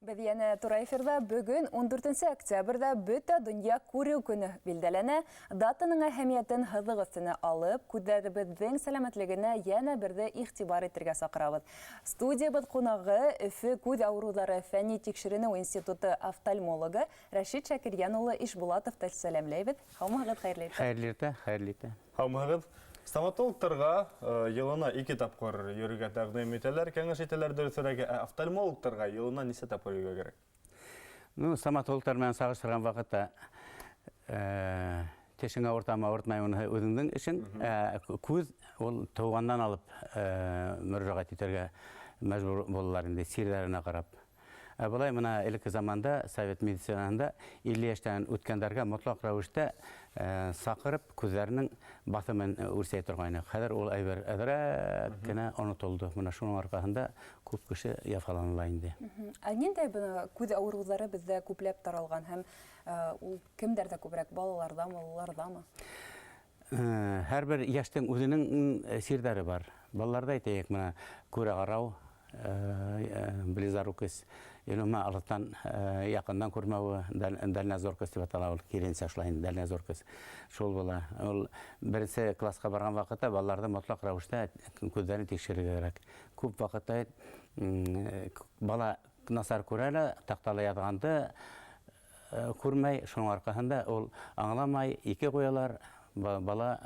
Беҙ йәнә тура эфирҙа. Бөгөн 14 октябрҙә Бөтә донъя күреү көнө билдәләнә. Датаның әһәмиәтен һыҙыҡ өҫтөнә алып, күҙҙәребеҙҙең сәләмәтлегенә йәнә берҙе иғтибар итергә саҡырабыҙ. Студиябыҙ ҡунағы — Өфө күҙ ауырыуҙары фәнни тикшеренеү институты офтальмологы Рәшит Шакирйән улы Ишбулатовты сәләмләйбеҙ. Һаумыһығыҙ, хәйерле иртә! Хәйерле иртә, хәйерле иртә! Һаумыһығыҙ! Стоматологтарға йылына ике тапҡыр йөрөргә тәҡдим итәләр, кәңәш итәләр, дөрөҫөрәге, ә офтальмологтарға йылына нисә тапҡыр йөрөргә кәрәк? Ну, стоматологтар менән сағыштырған ваҡытта, тешең ауыртамы, ауыртмай, уныһы үҙеңдең эшең. Күҙ ул тыуғандан алып мөрәжәғәт итергә мәжбүр булалар инде, сирҙәренә ҡарап. Ә былай бына элекке заманда совет медицинаһында 50 йәштән үткәндәргә мотлаҡ рәүештә саҡырып күҙҙәренең баҫымын үлсәй торғайны. Хәҙер ул әйбер әҙерәк кенә онотолдо. Бына шуның арҡаһында күп кеше яфаланыла инде. Ә ниндәй бына күҙ ауырыуҙары беҙҙә күпләп таралған һәм ул кемдәрҙә күберәк: балаларҙамы, ололарҙамы? Һәр бер йәштең үҙенең сирҙәре бар. Балаларҙа, әйтәйек, бына күрә ҡарау, близорукость, ғөмүмән, алыҫтан, яҡындан күрмәүе, дальнозоркость тип атала ул, киренсә шулай инде, дальнозоркость. Шул була. Ул беренсе класҡа барған ваҡытта балаларҙы мотлаҡ рәүештә күҙҙәрен тикшерергә кәрәк. Күп ваҡытта бала насар күрә лә, таҡтала яҙғанды күрмәй, шуның арҡаһында ул аңламай, ике ҡуялар, бала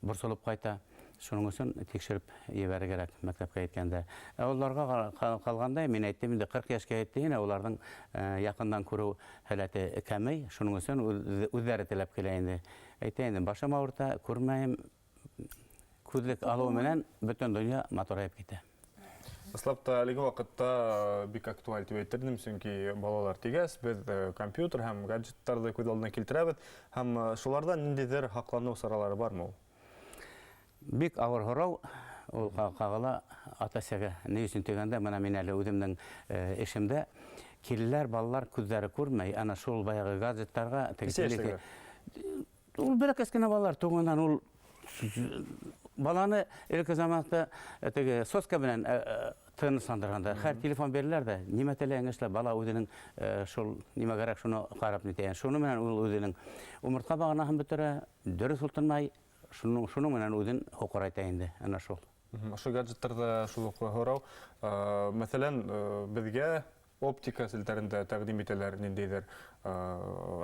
борсолоп ҡайта. Шуның өсөн тикшереп ебәрергә кәрәк мәктәпкә еткәндә. Ә уларға ҡалғанда, мин әйттем инде, 40 йәшкә етте инде, уларҙың яҡындан күреү һәләте кәмей, шуның өсөн үҙҙәре теләп килә инде. Әйтә инде: «Башым ауырта, күрмәйем». Күҙлек алыу менән бөтөн донъя матурайып китә. Ысынлап та, әлеге ваҡытта бик актуаль тип әйтер инем, сөнки балалар тигәс, беҙ компьютер һәм гаджеттарҙы күҙ алдына килтерәбеҙ, һәм шуларҙан ниндәйҙер һаҡланыу саралары бармы ул? Бик ауыр һорау, ул ҡағыла ата-әсәгә. Ни өсөн тигәндә, бына мин әле үҙемдең эшемдә киләләр балалар, күҙҙәре күрмәй, ана шул баяғы гаджеттарға. Нисә йәштәгеләр? Ул бәләкәс кенә балалар, тыуғандан. Ул баланы элекке заманда теге соска менән тынысландырғандар. Хәҙер телефон бирәләр ҙә, нимә теләһәң эшлә, бала үҙенең шул нимә кәрәк, шуны ҡарап нитә. Шуны менән ул үҙенең умыртҡа бағанаһын бөтөрә, дөрөҫ ултырмай, шуның менән үҙен һуҡырайта инде, ана шул. Ошо гаджеттарҙа шул уҡ һорау. Мәҫәлән, беҙгә оптика селтәрендә тәҡдим итәләр ниндәйҙер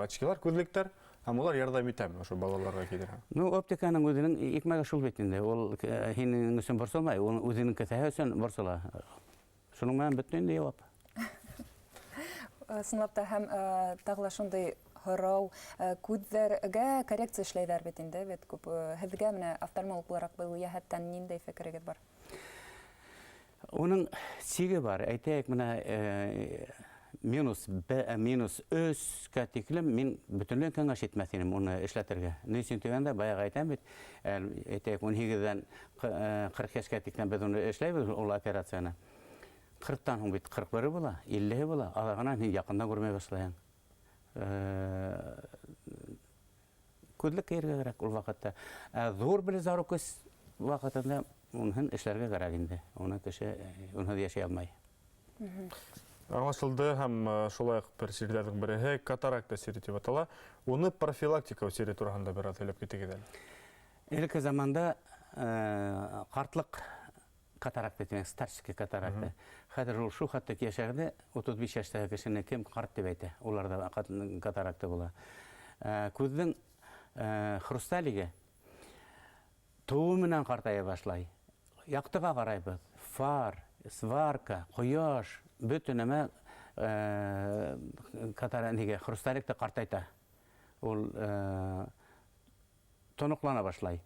очкилар, күҙлектәр, һәм улар ярҙам итәме ошо балаларға кейҙерһәң? Ну, оптиканың үҙенең икмәге шул бит инде. Ул һинең өсөн борсолмай, ул үҙенең кеҫәһе өсөн борсола. Шуның менән бөттө инде яуап. Ысынлап та, һәм тағы ла шундай һорау: күҙҙәргә коррекция эшләйҙәр бит инде, бит күп. Һеҙгә менә офтальмолог булараҡ был йәһәттән ниндәй фекерегеҙ бар? Уның сиге бар. Әйтәйек, менә минус -3-кә тиклем мин бөтөнләй кәңәш итмәҫ инем уны эшләтергә. Ни өсөн тигәндә, баяғы әйтәм бит, әйтәйек, 18-ҙән 40 йәшкә тиклем беҙ уны эшләйбеҙ, ул операцияны. 40-тан һуң бит 41-е була, 50-һе була, аҙағынан һин яҡындан күрмәй башлайһың. Күҙлек кейергә кәрәк ул ваҡытта. Ә ҙур близорукость ваҡытында уныһын эшләргә кәрәк инде. Уны кеше унһыҙ йәшәй алмай. Аңлашылды, һәм шулай уҡ бер сирҙәрҙең береһе катаракта сире тип атала. Уны профилактика сире тураһында бер аҙ һөйләп китегеҙ әле. Элекке заманда ҡартлыҡ катаракта тигән, старческий катаракта. Хәҙер ул шул хәтле йәшәрҙе, 35 йәштәге кешене кем ҡарт тип әйтә, уларҙа катаракта була. Күҙҙең хрусталиге тыуыу менән ҡартая башлай. Яҡтыға ҡарайбыҙ. Фар, сварка, ҡояш, бөтөн нәмә катара нигә хрусталикты ҡартайта. Ул тоноҡлана башлай.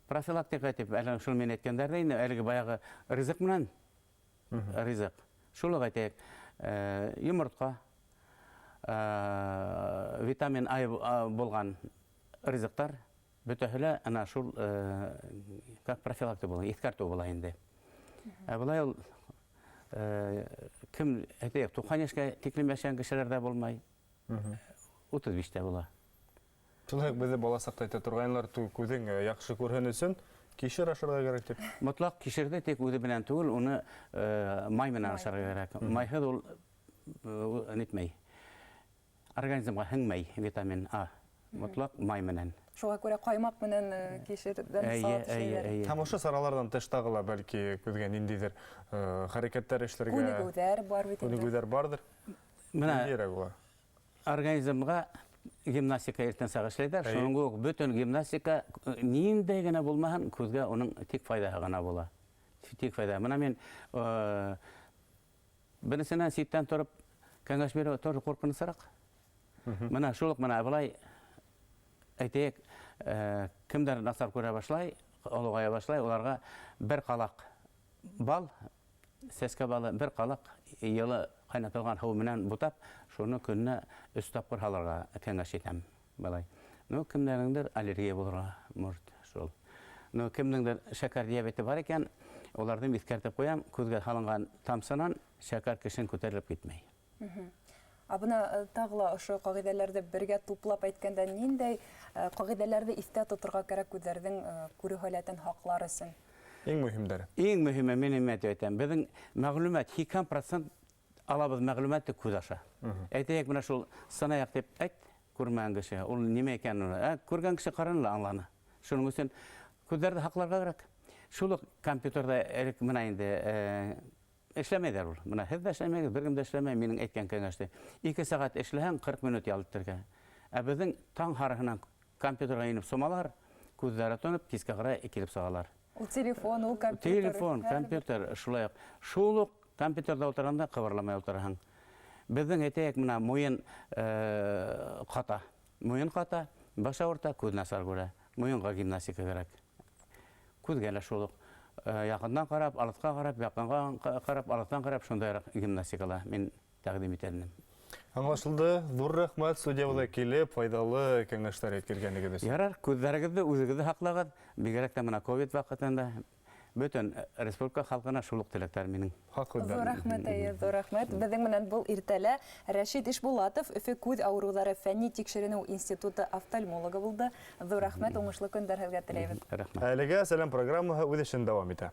Профилактика тип, әле шул мин әйткәндәрҙә инде, әлеге баяғы ризыҡ менән ризыҡ. Шул уҡ, әйтәйек, йомортҡа, витамин А булған ризыҡтар бөтәһе лә ана шул как профилактика була, иҫкәртеү була инде. Ә былай ул кем, әйтәйек, 90 йәшкә тиклем йәшәгән кешеләр ҙә булмай. 35-тә була. Шулай уҡ беҙҙе бала саҡта әйтә торғайнылар: күҙең яҡшы күрһен өсөн Кишер ашарға кәрәк тип. Мотлаҡ кишерҙе тик үҙе менән түгел, уны май менән ашарға кәрәк. Майһыҙ ул нитмәй. Организмға һеңмәй витамин А. Мотлаҡ май менән. Шуға күрә ҡаймаҡ менән кишерҙән салат эшләйҙәр. Һәм ошо сараларҙан тыш тағы ла бәлки күҙгә ниндәйҙер хәрәкәттәр эшләргә Күнегеүҙәр бар бит инде. Күнегеүҙәр барҙыр. Бына Ниндәйерәк улар? Организмға гимнастика иртән саҡ эшләйҙәр. Шуның кеүек бөтөн гимнастика ниндәй генә булмаһын, күҙгә уның тик файҙаһы ғына була. Тик файҙа. Бына мин беренсенән ситтән тороп кәңәш биреү тоже ҡурҡынысыраҡ. Бына шул уҡ бына былай әйтәйек, кемдәр насар күрә башлай, олоғая башлай, уларға бер ҡалаҡ бал, сәскә балы, бер ҡалаҡ йылы ҡайнатылған һыу менән бутап, шуны көнөнә 3 тапҡыр һалырға кәңәш итәм. Былай. Ну, кемдәрҙеңдер аллергия булырға может шул. Ну, кемдеңдер шәкәр диабеты бар икән, уларҙы иҫкәртеп ҡуям, күҙгә һалынған тамсынан шәкәр кешен күтәрелеп китмәй. Ә бына тағы ла ошо ҡағиҙәләрҙе бергә туплап әйткәндә, ниндәй ҡағиҙәләрҙе иҫтә тоторға кәрәк күҙҙәрҙең күреү һәләтен һаҡлар өсөн? Иң мөһимдәре. Иң мөһиме, мин нимә тип әйтәм, беҙҙең мәғлүмәт һикһән процент алабыҙ мәғлүмәтте күҙ аша. Әйтәйек, бына шул сынаяҡ тип әйт, күрмәгән кеше, ул нимә икәнен уны, күргән кеше ҡараны ла аңланы. Шуның өсөн күҙҙәрҙе һаҡларға кәрәк. Шул уҡ компьютерҙа элек бына инде эшләмәйҙәр ул. Бына һеҙ дә эшләмәйһегеҙ, бер кем дә эшләмәй, минең әйткән кәңәште. 2 сәғәт эшләһәң, 40 минут ял итергә. Ә беҙҙең таң һарыһынан компьютерға инеп сумалар, күҙҙәре тоноп, кискә ҡарай килеп сығалар. Ул телефон, ул компьютер. Телефон, компьютер, шулай уҡ. Шул уҡ компьютерҙа ултырғанда ҡыбырламай ултыраһың. Беҙҙең әйтәйек, бына муйын ҡата. Муйын ҡата, баш ауырта, күҙ насар күрә. Муйынға гимнастика кәрәк. Күҙгә лә шул уҡ. Яҡындан ҡарап, алыҫҡа ҡарап, яҡынға ҡарап, алыҫтан ҡарап, шундайыраҡ гимнастикала мин тәҡдим итәр инем. Аңлашылды. Ҙур рәхмәт студиябыҙға килеп, файҙалы кәңәштәр еткергәнегеҙ өсөн. Ярар, күҙҙәрегеҙҙе үҙегеҙҙе һаҡлағыҙ. Бигерәк тә бына ковид ваҡытында бөтөн республика халҡына шул уҡ теләктәр минең. Хаҡ һүҙҙәр. Ҙур рәхмәт, әйе, ҙур рәхмәт. Беҙҙең менән был иртәлә Рәшит Ишбулатов, Өфө күҙ ауырыуҙары фәнни тикшеренеү институты офтальмологы булды. Ҙур рәхмәт, уңышлы көндәр һеҙгә теләйбеҙ. Рәхмәт. Әлегә Сәләм программаһы үҙ эшен дауам итә.